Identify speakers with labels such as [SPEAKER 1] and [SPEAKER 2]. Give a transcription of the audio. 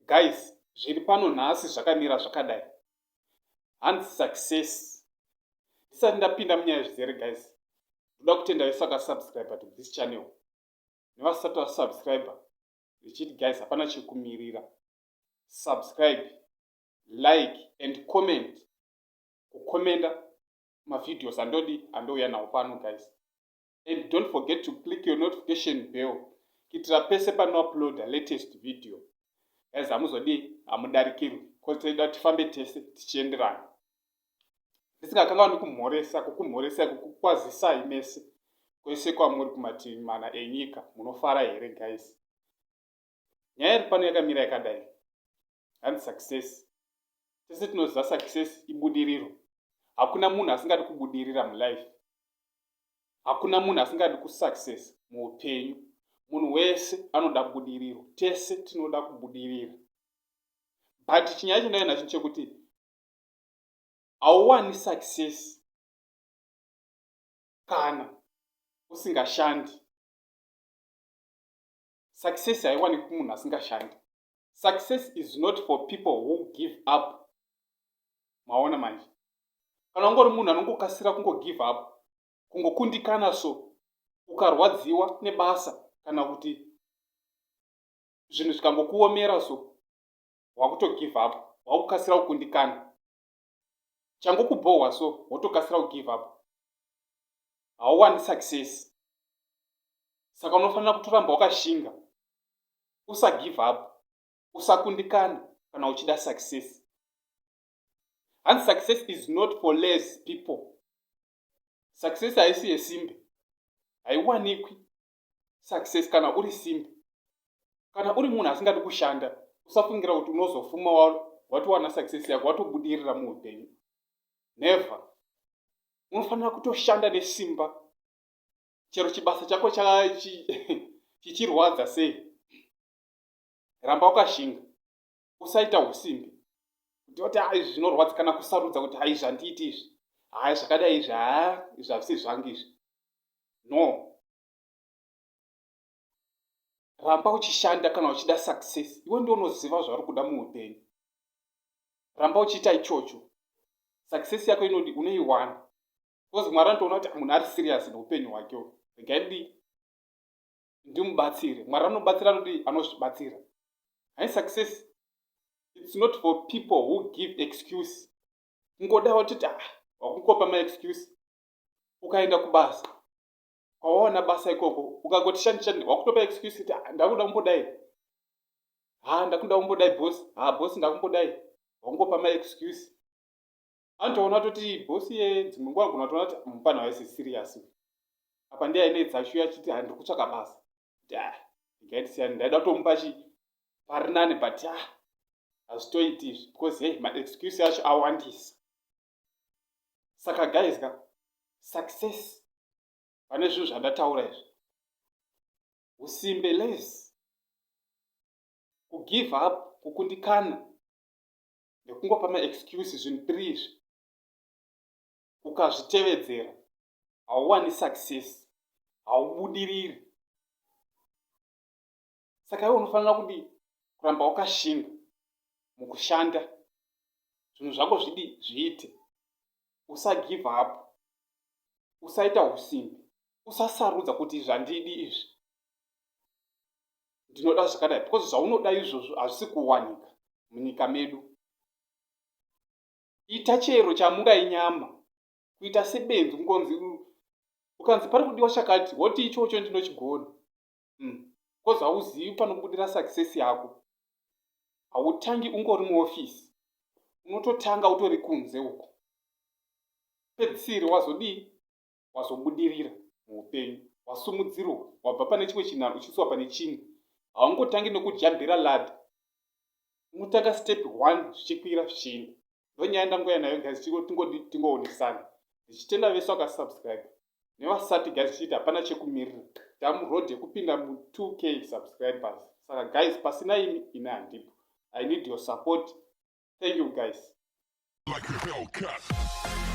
[SPEAKER 1] Guys, zviri pano nhasi zvakamira zvakadai. Hanzi success. Ndisati ndapinda munyaya zvizere guys, ndoda kutenda vese vakasubscribe to this channel nevasati vasubscribe, ndichiti guys, hapana chekumirira. Subscribe, like and comment. Kukomenda mavideos andodi andouya nawo pano guys, and don't forget to click your notification bell kuitira pese panouploada latest video guys, hamuzodii, hamudarikirwi, because toida tifambe tese tichienderana. Ndisingakanganwi kumhoresa, kukumhoresai, kukukwazisai mese kwese kwamuri kumativi mana enyika. Munofara here guys? Nyaya iri pano yakamira yakadai. Hanzi success. Tese tinoziva success ibudiriro. Hakuna munhu asingadi kubudirira mulife. Hakuna munhu asingadi kusuccess muupenyu. Munhu wese anoda budiriro. Tese tinoda kubudirira, but chinyaya chendaiva nacho chekuti hauwani success kana usingashandi. Success haiwaniki kumunhu asingashandi. Success is not for people who give up. Maona manje, kana ungori munhu anongokasira kungogive up, kungokundikana, so ukarwadziwa nebasa kana kuti zvinhu zvikangokuomera, so wakutogive up, wakukasira kukundikana. Changokubhohwa so wotokasira kugive up, hauwani success. Saka unofanira kutoramba wakashinga, usagive up, usakundikana kana uchida success. Hanzi success is not for less people. Success haisi yesimbe. Haiwanikwi success kana uri simbe. Kana uri munhu asingadi kushanda, usafungira kuti unozofuma watowana success yako, watobudirira muupenyu. Never. Unofanira kutoshanda nesimba, chero chibasa chako chichirwadza sei. Ramba wakashinga, usaita usimbe kuti oti hai, zvinorwadza, kana kusarudza kuti hai, zvandiiti izvi, hai, zvakadai izvi, ha, izvi hazvisi zvangu izvi. No, ramba uchishanda kana uchida success. Iwe ndio unoziva zvauri kuda muupenyu. Ramba uchiita ichocho, success yako inodi unoiwana, because Mwari anotoona kuti munhu ari serious neupenyu hwake, regai ndi ndimubatsire. Mwari anobatsira, anodi anozvibatsira. Hai, success, it's not for people who give excuse. Kungoda watoti ah, wakungopa maexcuse. Ukaenda kubasa, kwawaona basa ikoko, ukangoti shandi shandi, wakutopa excuse kuti ah, ndakuda kumbodai, ha, ndakuda kumbodai boss, ha, boss, ndakumbodai. Wakungopa maexcuse. Anotoona toti boss yedzimwe nguva anogona kutoona kuti mupana waisi serious apa, ndiye aine dzacho achiti handiri kutsvaka basa, kuti ah, ndingaiti ndaida kutomupa chi pari nani, but ah, hazvitoiti izvi because hey, maexcuse acho awandisa. Saka guys ka, success, pane zvinhu zvandataura izvi: usimbe, less kugive up, kukundikana nekungopa maexcuse. Zvinhu three izvi ukazvitevedzera, hauwani success, haubudiriri. Saka iwe unofanira kudii? Kuramba wakashinga mukushanda, zvinhu zvako zvidi zviite. Usagive up, usaita usimbe, usasarudza kuti zvandidi izvi, ndinoda zvakadai, because zvaunoda izvozvo hazvisi kuwanika munyika medu. Ita chero chamuka inyama. Kuita sebenzi, kungonzi ukanzi pari kudiwa chakati, woti ichocho ndinochigona. Because hauzivi panobudira success yako. Hautangi ungori muofisi, unototanga utori kunze uko, pedzisiri wazodii? Wazobudirira muupenyu, wasumudzirwa, wabva pane chimwe chinhanho uchiiswa pane chimwe. Haungotangi nekujambira ladder, unotanga step one, zvichikwira, zvichienda. Ndonyaya ndangoya nayo guys, tingodi tingoonesana. Ndichitenda vese vakasubscribe nevasati guys, tichiti hapana chekumirira, tamuroad yekupinda mu2K subscribers. Saka guys, pasina imi ine handipo. I need your support. Thank you guys.
[SPEAKER 2] Like a Hellcat.